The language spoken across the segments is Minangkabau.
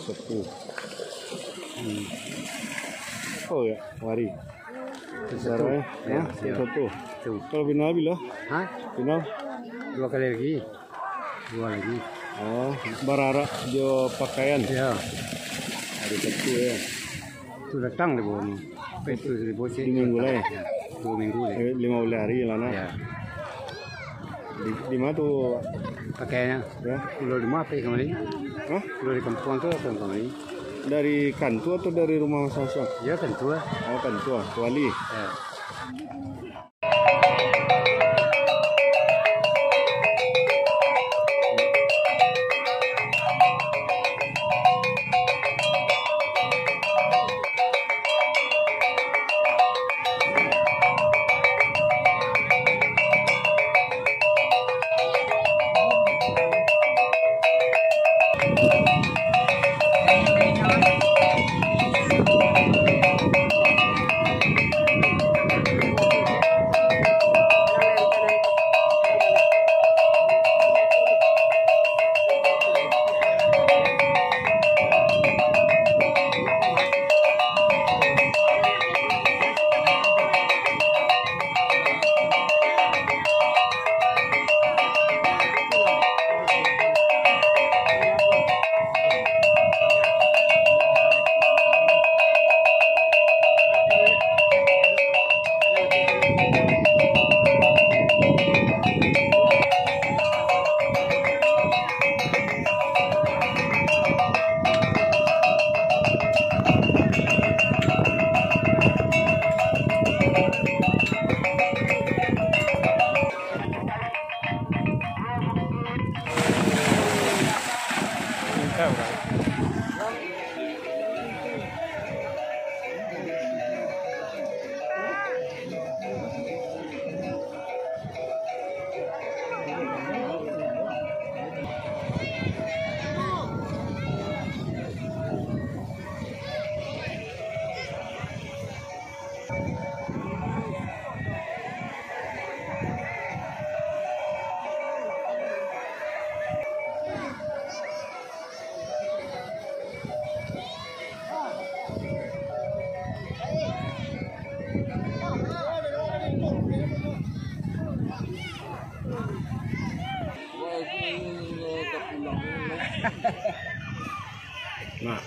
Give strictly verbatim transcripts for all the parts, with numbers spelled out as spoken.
Satu. Hmm. Oh ya, mari. Satu. Darah, eh? Ya, hah? Ya. Satu. Satu. Kalau final bila? Hah? Final? Dua kali lagi. Dua lagi. Oh, bararak jo pakaian. Ya. Hari Sabtu ya. Tu datang dek bawah ni. Apa itu, dari Bocek? Di minggu lah, ya? Ya, dua minggu lah. Eh, lima belas hari lah, nak. Ya. Di, di mana tu? Pakainya. Ya. Kalau di mana, apa kamari? Hah? Kalau di kampuang tu, apa kamari? Dari kantua atau dari rumah masing-masing? Ya, kantua. Oh, kantua. Wali. Ya. Nah.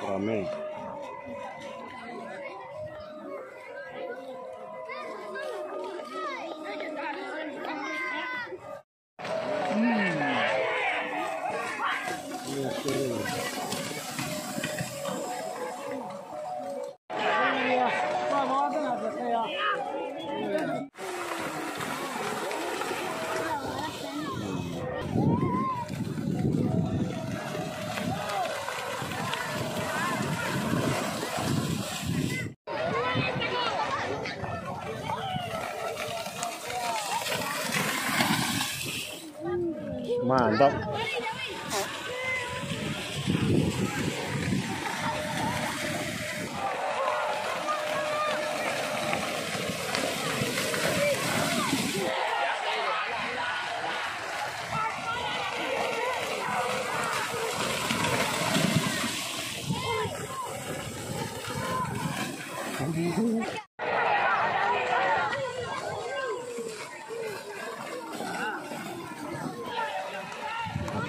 Rame. Mantap.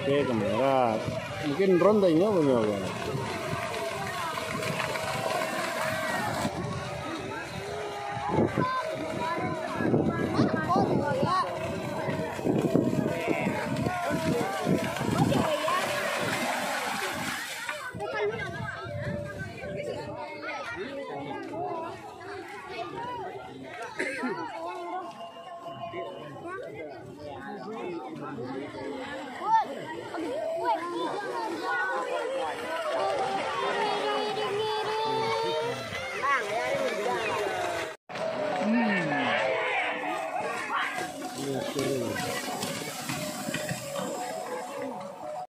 Oke, kamera. Mungkin drone tadi nyo punyo.